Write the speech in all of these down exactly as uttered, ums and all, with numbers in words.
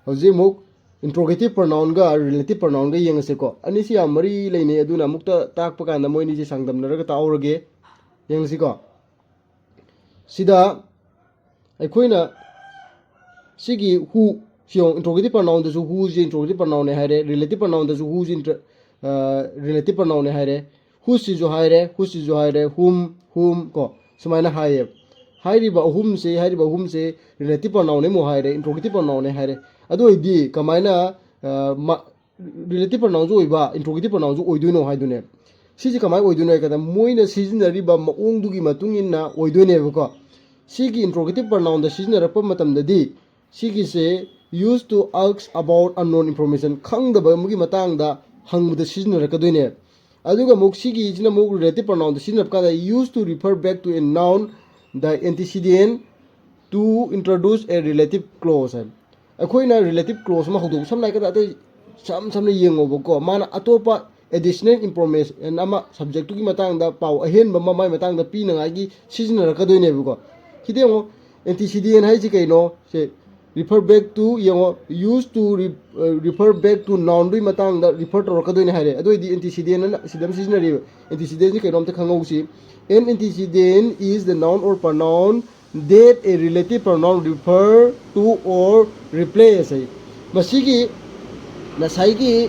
ꯍꯧꯖꯤꯛ ꯑꯃꯨꯛ interrogative pronounꯒ relative pronounꯒ ꯌꯦꯡꯉꯁꯤꯀꯣ꯫ ꯑꯅꯤꯁꯤ ꯌꯥꯝ ꯃꯔꯤ ꯂꯩꯅꯩ, ꯑꯗꯨꯅ ꯑꯃꯨꯛꯇ ꯇꯥꯛꯄ ꯀꯥꯟꯗ ꯃꯣꯏ ꯑꯅꯤꯁꯤ ꯆꯥꯡꯗꯝꯅꯔꯒ ꯇꯥꯛꯍꯧꯔꯒꯦ꯫ ꯌꯦꯡꯉꯁꯤꯀꯣ꯫ ꯁꯤꯗ ꯑꯩꯈꯣꯏꯅ ꯁꯤꯒꯤ who ꯁꯤ ꯌꯦꯡꯉꯣ, interrogative pronounꯗꯁꯨ whoꯁꯤ interrogative pronounꯅꯦ ꯍꯥꯏꯔꯦ, relative pronounꯗꯁꯨ whoꯁꯤ inter- relative pronounꯅꯦ ꯍꯥꯏꯔꯦ, whoseꯁꯤꯁꯨ ꯍꯥꯏꯔꯦ, whoseꯁꯤꯁꯨ ꯍꯥꯏꯔꯦ, whom, whom ꯀꯣ, ꯁꯨꯃꯥꯏꯅ ꯍꯥꯏꯌꯦꯕ꯫ ꯍꯥꯏꯔꯤꯕ ꯑꯍꯨꯝꯁꯦ, ꯍꯥꯏꯔꯤꯕ ꯑꯍꯨꯝꯁꯦ relative pronounꯅꯦ ꯑꯃꯨꯛ ꯍꯥꯏꯔꯦ, interrogative pronounꯅꯦ ꯍꯥꯏꯔꯦ꯫ ꯑꯗꯨ ꯑꯣꯏꯔꯗꯤ ꯀꯃꯥꯏꯅ ꯑ, ꯃ- relative pronounꯁꯨ ꯑꯣꯏꯕ, interrogative pronounꯁꯨ ꯑꯣꯏꯗꯣꯏꯅꯣ ꯍꯥꯏꯗꯨꯅꯦ꯫ ꯁꯤꯁꯦ ꯀꯃꯥꯏꯅ ꯑꯣꯏꯗꯣꯏꯅꯣ ꯍꯥꯏ ꯀꯥꯟꯗ, ꯃꯣꯏꯅ ꯁꯤꯖꯤꯟꯅꯔꯤꯕ ꯃꯑꯣꯡꯗꯨꯒꯤ ꯃꯇꯨꯡ ꯏꯟꯅ ꯑꯣꯏꯗꯣꯏꯅꯦꯕꯀꯣ꯫ ꯁꯤꯒꯤ interrogative pronounꯗ ꯁꯤꯖꯤꯟꯅꯔꯛꯄ ꯃꯇꯝꯗꯗꯤ, ꯁꯤꯒꯤꯁꯦ used to ask about unknown information, ꯈꯪꯗꯕ ꯑꯃꯒꯤ ꯃꯇꯥꯡꯗ ꯍꯪꯕꯗ ꯁꯤꯖꯤꯟꯅꯔꯛꯀꯗꯣꯏꯅꯦ꯫ ꯑꯗꯨꯒ ꯑꯃꯨꯛ ꯁꯤꯒꯤꯁꯤꯅ ꯑꯃꯨꯛ relative pronounꯗ ꯁꯤꯖꯤꯟꯅꯔꯛꯄ ꯀꯥꯟꯗ, used to refer back to a noun, the antecedent to introduce a relative clause ꯍꯥꯏ꯫ ꯑꯩꯈꯣꯏꯅ relative clause ꯑꯃ ꯍꯧꯗꯣꯛ, ꯁꯝꯅ ꯍꯥꯏꯔꯕꯗ, ꯑꯇꯩ ꯁꯝ ꯁꯝꯅ ꯌꯦꯡꯉꯣꯕꯀꯣ, ꯃꯥꯅ ꯑꯇꯣꯞꯄ additional information ꯑꯃ subjectꯇꯨꯒꯤ ꯃꯇꯥꯡꯗ, ꯄꯥꯎ ꯑꯍꯦꯟꯕ ꯑꯃ ꯃꯥꯏ ꯃꯇꯥꯡꯗ ꯄꯤꯅꯉꯥꯏꯒꯤ ꯁꯤꯖꯤꯟꯅꯔꯛꯀꯗꯣꯏꯅꯦꯕꯀꯣ꯫ ꯁꯤꯗ ꯌꯦꯡꯉꯣ, antecedent ꯍꯥꯏꯁꯤ ꯀꯩꯅꯣ? ꯁꯦ, refer back to, ꯌꯦꯡꯉꯣ, used to re- refer back to nounꯗꯨꯒꯤ ꯃꯇꯥꯡꯗ refer ꯇꯧꯔꯛꯀꯗꯣꯏꯅꯦ ꯍꯥꯏꯔꯦ꯫ ꯑꯗꯨ ꯑꯣꯏꯗꯤ antecedent ꯑꯅ ꯁꯤꯗ ꯑꯃ ꯁꯤꯖꯤꯟꯅꯔꯤꯕ꯫ Antecedentꯁꯤ ꯀꯩꯅꯣ ꯑꯝꯇ ꯈꯪꯍꯧꯁꯤ꯫ An antecedent is the noun or pronoun that a relative pronoun refer to or replace ꯍꯥꯏ꯫ ꯃꯁꯤꯒꯤ ꯉꯁꯥꯏꯒꯤ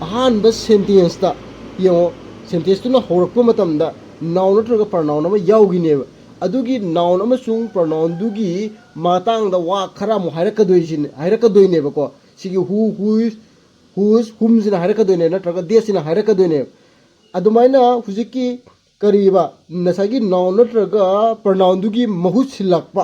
ꯑꯍꯥꯟꯕ sentenceꯇ ꯌꯦꯡꯉꯣ, sentenceꯇꯨꯅ ꯍꯧꯔꯛꯄ ꯃꯇꯝꯗ noun ꯅꯠꯇ꯭ꯔꯒ pronoun ꯑꯃ ꯌꯥꯎꯈꯤꯅꯦꯕ꯫ ꯑꯗꯨꯒꯤ noun ꯑꯃꯁꯨꯡ pronounꯗꯨꯒꯤ ꯃꯇꯥꯡꯗ ꯋꯥ ꯈꯔ ꯑꯃꯨꯛ ꯍꯥꯏꯔꯛꯀꯗꯣꯏꯁꯤꯅꯦ, ꯍꯥꯏꯔꯛꯀꯗꯣꯏꯅꯦꯕꯀꯣ꯫ ꯁꯤꯒꯤ who, whose, whose, whomꯁꯤꯅ ꯍꯥꯏꯔꯛꯀꯗꯣꯏꯅꯦ, ꯅꯠꯇ꯭ꯔꯒ thatꯁꯤꯅ ꯍꯥꯏꯔꯛꯀꯗꯣꯏꯅꯦꯕ꯫ ꯑꯗꯨꯃꯥꯏꯅ ꯍꯧꯖꯤꯛꯀꯤ ꯀꯔꯤꯕ, ꯉꯁꯥꯏꯒꯤ noun ꯅꯠꯇ꯭ꯔꯒ pronounꯗꯨꯒꯤ ꯃꯍꯨꯠ ꯁꯤꯜꯂꯛꯄ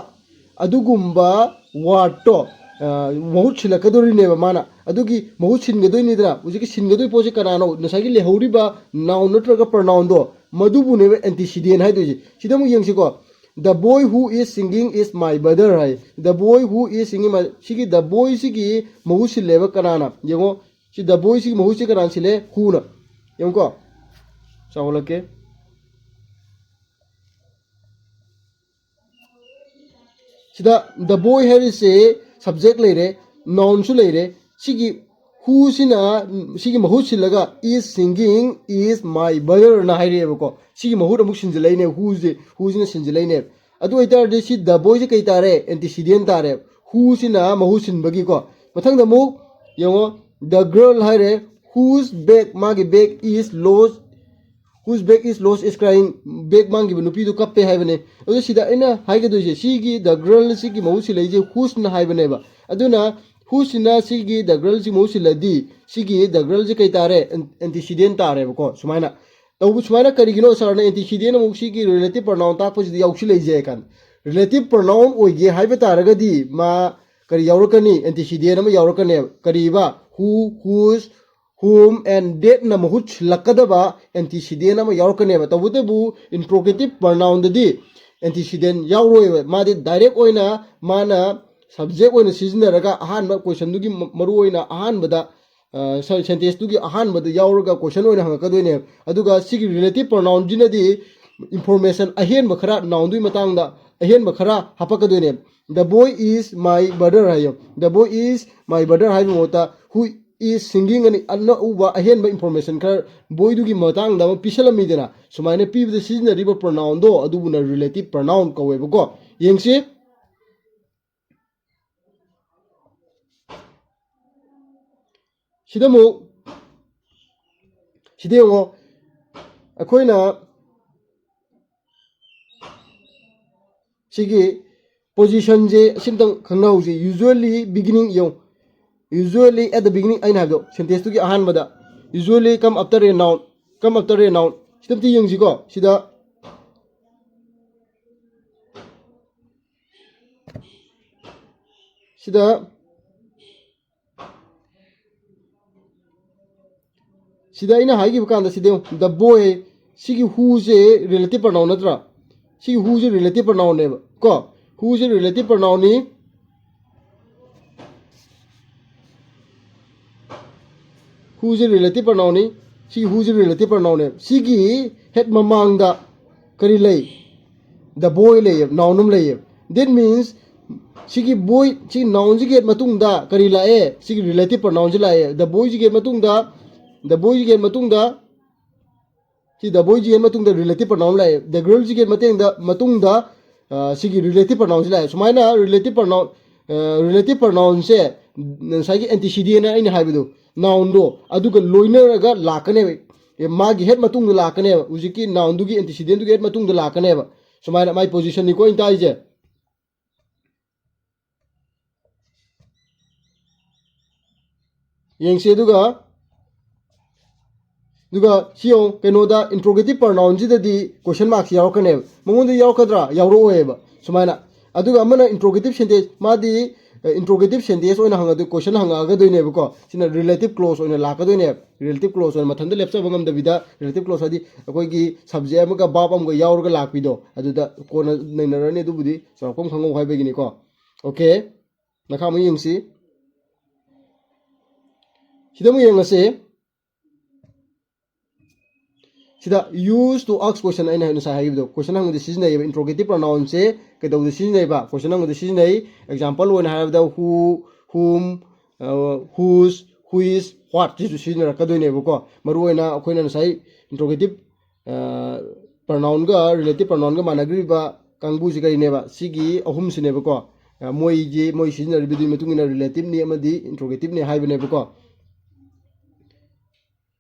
ꯑꯗꯨꯒꯨꯝꯕ wordꯇꯣ, ꯑ, ꯃꯍꯨꯠ ꯁꯤꯜꯂꯛꯀꯗꯣꯔꯤꯅꯦꯕ ꯃꯥꯅ꯫ ꯑꯗꯨꯒꯤ ꯃꯍꯨꯠ ꯁꯤꯟꯒꯗꯣꯏꯅꯤꯗꯅ꯫ ꯍꯧꯖꯤꯛꯀꯤ ꯁꯤꯟꯒꯗꯣꯏ ꯄꯣꯠꯁꯦ ꯀꯅꯥꯅꯣ? ꯉꯁꯥꯏꯒꯤ ꯂꯩꯍꯧꯔꯤꯕ noun ꯅꯠꯇ꯭ꯔꯒ pronounꯗꯣ, ꯃꯗꯨꯕꯨꯅꯦꯕ antecedent ꯍꯥꯏꯗꯣꯏꯁꯦ꯫ ꯁꯤꯗ ꯑꯃꯨꯛ ꯌꯦꯡꯁꯤꯀꯣ꯫ The boy who is singing is my brother high. The boy who is singing, my, ꯁꯤꯒꯤ the boy ꯁꯤꯒꯤ ꯃꯍꯨꯠ ꯁꯤꯜꯂꯦꯕ ꯀꯅꯥꯅ? ꯌꯦꯡꯉꯣ, ꯁꯤ the boy ꯁꯤꯒꯤ ꯃꯍꯨꯠꯁꯤ ꯀꯅꯥꯅ ꯁꯤꯜꯂꯦ? Whoꯅ꯫ ꯌꯦꯡꯉꯨꯀꯣ, ꯆꯥꯎꯍꯜꯂꯛꯀꯦ꯫ ꯁꯤꯗ the boy ꯍꯥꯏꯔꯤꯁꯦ subject ꯂꯩꯔꯦ, nounꯁꯨ ꯂꯩꯔꯦ꯫ ꯁꯤꯒꯤ whoꯁꯤꯅ, ꯁꯤꯒꯤ ꯃꯍꯨꯠ ꯁꯤꯜꯂꯒ is singing is my brotherꯅ ꯍꯥꯏꯔꯛꯑꯦꯕꯀꯣ꯫ ꯁꯤꯒꯤ ꯃꯍꯨꯠ ꯑꯃꯨꯛ ꯁꯤꯟꯖꯤꯜꯂꯛꯏꯅꯦ whoꯁꯦ, whoꯁꯤꯅ ꯁꯤꯟꯖꯤꯜꯂꯛꯏꯅꯦ꯫ ꯑꯗꯨ ꯑꯣꯏꯇꯥꯔꯗꯤ ꯁꯤ the boyꯁꯦ ꯀꯩ ꯇꯥꯔꯦ? Antecedent ꯇꯥꯔꯦ, whoꯁꯤꯅ ꯃꯍꯨꯠ ꯁꯤꯟꯕꯒꯤꯀꯣ꯫ ꯃꯊꯪꯗ ꯑꯃꯨꯛ ꯌꯦꯡꯉꯣ, the girl ꯍꯥꯏꯔꯦ, whose bag, ꯃꯥꯒꯤ bag is lost, whose bag is lost is crying, bag ꯃꯥꯡꯈꯤꯕ ꯅꯨꯄꯤꯗꯨ ꯀꯞꯄꯦ ꯍꯥꯏꯕꯅꯦ꯫ ꯑꯗꯨ ꯁꯤꯗ ꯑꯩꯅ ꯍꯥꯏꯒꯗꯣꯏꯁꯦ, ꯁꯤꯒꯤ the girl ꯁꯤꯒꯤ ꯃꯍꯨꯠ ꯁꯤꯜꯂꯛꯏꯁꯦ whoseꯅ ꯍꯥꯏꯕꯅꯦꯕ꯫ ꯑꯗꯨꯅ whoseꯁꯤꯅ ꯁꯤꯒꯤ the girlꯁꯤ ꯃꯍꯨꯠ ꯁꯤꯜꯂꯗꯤ ꯁꯤꯒꯤ the girlꯁꯦ ꯀꯩ ꯇꯥꯔꯦ? An-, antecedent ꯇꯥꯔꯦꯕꯀꯣ꯫ ꯁꯨꯃꯥꯏꯅ ꯇꯧꯕ, ꯁꯨꯃꯥꯏꯅ ꯀꯔꯤꯒꯤꯅꯣ ꯁꯥꯔꯅ antecedent ꯑꯃꯨꯛ ꯁꯤꯒꯤ relative pronoun ꯇꯥꯛꯄꯁꯤꯗ ꯌꯥꯎꯁꯤꯜꯂꯛꯏꯁꯦ ꯍꯥꯏ ꯀꯥꯟꯗ, relative pronoun ꯑꯣꯏꯒꯦ ꯍꯥꯏꯕ ꯇꯥꯔꯒꯗꯤ ꯃꯥ ꯀꯔꯤ ꯌꯥꯎꯔꯛꯀꯅꯤ? Antecedent ꯑꯃ ꯌꯥꯎꯔꯛꯀꯅꯦꯕ꯫ ꯀꯔꯤꯕ? Who, whose, whom and thatꯅ ꯃꯍꯨꯠ ꯁꯤꯜꯂꯛꯀꯗꯕ antecedent ꯑꯃ ꯌꯥꯎꯔꯛꯀꯅꯦꯕ꯫ ꯇꯧꯕꯇꯕꯨ interrogative pronounꯗꯗꯤ antecedent ꯌꯥꯎꯔꯣꯏꯕ꯫ ꯃꯥꯗꯤ direct ꯑꯣꯏꯅ ꯃꯥꯅ subject ꯑꯣꯏꯅ ꯁꯤꯖꯤꯟꯅꯔꯒ ꯑꯍꯥꯟꯕ questionꯗꯨꯒꯤ ꯃ-, ꯃꯔꯨꯑꯣꯏꯅ ꯑꯍꯥꯟꯕꯗ, ꯑ, ꯁ-, sentenceꯗꯨꯒꯤ ꯑꯍꯥꯟꯕꯗ ꯌꯥꯎꯔꯒ question ꯑꯣꯏꯅ ꯍꯪꯉꯛꯀꯗꯣꯏꯅꯦꯕ꯫ ꯑꯗꯨꯒ ꯁꯤꯒꯤ relative pronounꯁꯤꯅꯗꯤ information ꯑꯍꯦꯟꯕ ꯈꯔ nounꯗꯨꯒꯤ ꯃꯇꯥꯡꯗ ꯑꯍꯦꯟꯕ ꯈꯔ ꯍꯥꯄꯛꯀꯗꯣꯏꯅꯦꯕ꯫ The boy is my brother ꯍꯥꯏꯌꯣ꯫ The boy is my brother ꯍꯥꯏꯕ ꯃꯍꯨꯠꯇ who is singing ꯑꯅ ꯑꯅꯧꯕ ꯑꯍꯦꯟꯕ information ꯈꯔ boyꯗꯨꯒꯤ ꯃꯇꯥꯡꯗ ꯑꯃ ꯄꯤꯁꯜꯂꯝꯃꯤꯗꯅ, ꯁꯨꯃꯥꯏꯅ ꯄꯤꯕꯗ ꯁꯤꯖꯤꯟꯅꯔꯤꯕ pronounꯗꯣ ꯑꯗꯨꯕꯨꯅ relative pronoun ꯀꯧꯋꯦꯕꯀꯣ꯫ ꯌꯦꯡꯁꯤ꯫ ꯁꯤꯗ ꯑꯃꯨꯛ, ꯁꯤꯗ ꯌꯦꯡꯉꯣ, ꯑꯩꯈꯣꯏꯅ ꯁꯤꯒꯤ positionꯁꯦ ꯑꯁꯤꯝꯇꯪ ꯈꯪꯅꯍꯧꯁꯤ꯫ Usually beginning ꯌꯦꯡꯉꯨ, usually at the beginning ꯑꯩꯅ ꯍꯥꯏꯕꯗꯣ, sentenceꯇꯨꯒꯤ ꯑꯍꯥꯟꯕꯗ, usually come after a noun, come after a noun, ꯁꯤꯗ ꯑꯝꯇ ꯌꯦꯡꯁꯤꯀꯣ꯫ ꯁꯤꯗ, ꯁꯤꯗ ꯁꯤꯗ ꯑꯩꯅ ꯍꯥꯏꯈꯤꯕ ꯀꯥꯟꯗ ꯁꯤꯗ ꯌꯦꯡꯉꯨ, the boy, ꯁꯤꯒꯤ whoꯁꯦ relative pronoun ꯅꯠꯇ꯭ꯔꯥ? ꯁꯤꯒꯤ whoꯁꯦ relative pronounꯅꯦꯕ ꯀꯣ꯫ Whoꯁꯦ relative pronounꯅꯤ꯫ Whoꯁꯦ relative pronounꯅꯤ꯫ ꯁꯤꯒꯤ whoꯁꯦ relative pronounꯅꯦꯕ꯫ ꯁꯤꯒꯤ ꯍꯦꯛ ꯃꯃꯥꯡꯗ ꯀꯔꯤ ꯂꯩ? The boy ꯂꯩꯌꯦꯕ, noun ꯑꯃ ꯂꯩꯌꯦꯕ꯫ That means ꯁꯤꯒꯤ ꯕꯣꯏ, ꯁꯤꯒꯤ ꯅꯥꯎꯟꯁꯤꯒꯤ ꯍꯦꯛ ꯃꯇꯨꯡꯗ ꯀꯔꯤ ꯂꯥꯛꯑꯦ? ꯁꯤꯒꯤ ꯔꯤꯂꯦꯇꯤꯞ ꯄ꯭ꯔꯣꯅꯥꯎꯟꯁꯤ ꯂꯥꯛꯑꯦ꯫ ꯗ ꯕꯣꯏꯁꯤꯒꯤ ꯍꯦꯛ ꯃꯇꯨꯡꯗ, ꯗ ꯕꯣꯏꯁꯤꯒꯤ ꯍꯦꯛ ꯃꯇꯨꯡꯗ, ꯁꯤ ꯗ ꯕꯣꯏꯁꯤꯒꯤ ꯍꯦꯛ ꯃꯇꯨꯡꯗ ꯔꯤꯂꯦꯇꯤꯞ ꯄ꯭ꯔꯣꯅꯥꯎꯟ ꯂꯥꯛꯑꯦ꯫ ꯗ ꯒꯔꯜꯁꯤꯒꯤ ꯍꯦꯛ ꯃꯇꯦꯡꯗ, ꯃꯇꯨꯡꯗ, ꯑ, ꯁꯤꯒꯤ ꯔꯤꯂꯦꯇꯤꯞ ꯄ꯭ꯔꯣꯅꯥꯎꯟꯁꯤ ꯂꯥꯛꯑꯦ꯫ ꯁꯨꯃꯥꯏꯅ ꯔꯤꯂꯦꯇꯤꯞ ꯄ꯭ꯔꯣꯅꯥꯎꯟ, ꯑ, ꯔꯤꯂꯦꯇꯤꯞ ꯄ꯭ꯔꯣꯅꯥꯎꯟꯁꯦ ꯉꯁꯥꯏꯒꯤ ꯑꯦꯟꯇꯤꯁꯤꯗꯦꯟ ꯑꯩꯅ ꯍꯥꯏꯕꯗꯣ, ꯅꯥꯎꯟꯗꯣ, ꯑꯗꯨꯒ ꯂꯣꯏꯅꯔꯒ ꯂꯥꯛꯀꯅꯦꯕ꯫ ꯑꯦ, ꯃꯥꯒꯤ ꯍꯦꯛ ꯃꯇꯨꯡꯗ ꯂꯥꯛꯀꯅꯦꯕ꯫ ꯍꯧꯖꯤꯛꯀꯤ ꯅꯥꯎꯟꯗꯨꯒꯤ ꯑꯦꯟꯇꯤꯁꯤꯗꯦꯟꯗꯨꯒꯤ ꯍꯦꯛ ꯃꯇꯨꯡꯗ ꯂꯥꯛꯀꯅꯦꯕ꯫ ꯁꯨꯃꯥꯏꯅ ꯃꯥꯏ ꯄꯣꯖꯤꯁꯟꯅꯤꯀꯣ ꯑꯩꯅ ꯇꯥꯛꯏꯁꯦ꯫ ꯌꯦꯡꯁꯤ ꯑꯗꯨꯒ, ꯑꯗꯨꯒ ꯁꯤ ꯌꯦꯡꯉꯨ, ꯀꯩꯅꯣꯗ ꯏꯟꯇ꯭ꯔꯣꯒꯦꯇꯤꯞ ꯄ꯭ꯔꯣꯅꯥꯎꯟꯁꯤꯗꯗꯤ ꯀꯣꯏꯁꯟ ꯃꯥꯔꯛꯁꯤ ꯌꯥꯎꯔꯛꯀꯅꯦꯕ꯫ ꯃꯉꯣꯟꯗ ꯌꯥꯎꯔꯛꯀꯗ꯭ꯔꯥ? ꯌꯥꯎꯔꯛꯑꯣꯏꯕ꯫ ꯁꯨꯃꯥꯏꯅ꯫ ꯑꯗꯨꯒ ꯑꯃꯅ ꯏꯟꯇ꯭ꯔꯣꯒꯦꯇꯤꯞ ꯁꯦꯟꯇꯦꯟꯁ, ꯃꯥꯗꯤ, ꯑ, ꯏꯟꯇ꯭ꯔꯣꯒꯦꯇꯤꯞ ꯁꯦꯟꯇꯦꯟꯁ ꯑꯣꯏꯅ ꯍꯪꯉꯗꯣꯏ, ꯀꯣꯏꯁꯟ ꯍꯪꯉꯛꯑꯒꯗꯣꯏꯅꯦꯕꯀꯣ꯫ ꯁꯤꯅ ꯔꯤꯂꯦꯇꯤꯞ ꯀ꯭ꯂꯣꯖ ꯑꯣꯏꯅ ꯂꯥꯛꯀꯗꯣꯏꯅꯦꯕ꯫ ꯔꯤꯂꯦꯇꯤꯞ ꯀ꯭ꯂꯣꯖ ꯑꯣꯏꯅ ꯃꯊꯟꯇ ꯂꯦꯞꯆꯕ ꯉꯝꯗꯕꯤꯗ, ꯔꯤꯂꯦꯇꯤꯞ ꯀ꯭ꯂꯣꯖ ꯍꯥꯏꯗꯤ ꯑꯩꯈꯣꯏꯒꯤ ꯁꯕꯖꯦꯛ ꯑꯃꯒ ꯚꯥꯔꯕ ꯑꯃꯒ ꯌꯥꯎꯔꯒ ꯂꯥꯛꯄꯤꯗꯣ, ꯑꯗꯨꯗ ꯀꯣꯟꯅ ꯅꯩꯅꯔꯅꯤ꯫ ꯑꯗꯨꯕꯨꯗꯤ ꯆꯥꯎꯔꯥꯛꯄ ꯑꯃ ꯈꯪꯍꯧ ꯍꯥꯏꯕꯒꯤꯅꯤꯀꯣ꯫ ꯑꯣꯀꯦ, ꯃꯈꯥ ꯑꯃꯨꯛ ꯌꯦꯡꯁꯤ꯫ ꯁꯤꯗ ꯑꯃꯨꯛ ꯌꯦꯡꯉꯁꯤ꯫ ꯁꯤꯗ use to ask question ꯑꯩꯅ ꯉꯁꯥꯏ ꯍꯥꯏꯈꯤꯕꯗꯣ, ꯀꯣꯏꯁꯟ ꯍꯪꯕꯗ ꯁꯤꯖꯤꯟꯅꯩꯌꯦꯕ꯫ ꯏꯟꯇ꯭ꯔꯣꯒꯦꯇꯤꯞ ꯄ꯭ꯔꯣꯅꯥꯎꯟꯁꯦ ꯀꯩꯗꯧꯕꯗ ꯁꯤꯖꯤꯟꯅꯩꯕ? ꯀꯣꯏꯁꯟ ꯍꯪꯕꯗ ꯁꯤꯖꯤꯟꯅꯩ꯫ ꯑꯦꯛꯖꯥꯝꯄꯜ ꯑꯣꯏꯅ ꯍꯥꯏꯔꯕꯗ who, whom, ꯑ, whose, which, what ꯁꯤꯁꯨ ꯁꯤꯖꯤꯟꯅꯔꯛꯀꯗꯣꯏꯅꯦꯕꯀꯣ꯫ ꯃꯔꯨꯑꯣꯏꯅ ꯑꯩꯈꯣꯏꯅ ꯉꯁꯥꯏ ꯏꯟꯇ꯭ꯔꯣꯒꯦꯇꯤꯞ ꯄ꯭ꯔꯣꯅꯥꯎꯟꯒ ꯔꯤꯂꯦꯇꯤꯞ ꯄ꯭ꯔꯣꯅꯥꯎꯟꯒ ꯃꯥꯟꯅꯈ꯭ꯔꯤꯕ ꯀꯥꯡꯕꯨꯁꯤ ꯀꯔꯤꯅꯦꯕ? ꯁꯤꯒꯤ ꯑꯍꯨꯝꯁꯤꯅꯦꯕꯀꯣ꯫ ꯑ, ꯃꯣꯏꯒꯤ, ꯃꯣꯏ ꯁꯤꯖꯤꯟꯅꯔꯤꯕꯗꯨꯒꯤ ꯃꯇꯨꯡ ꯏꯟꯅ ꯔꯤꯂꯦꯇꯤꯞꯅꯤ ꯑꯃꯗꯤ ꯏꯟꯇ꯭ꯔꯣꯒꯦꯇꯤꯞꯅꯤ ꯍꯥꯏꯕꯅꯦꯕꯀꯣ꯫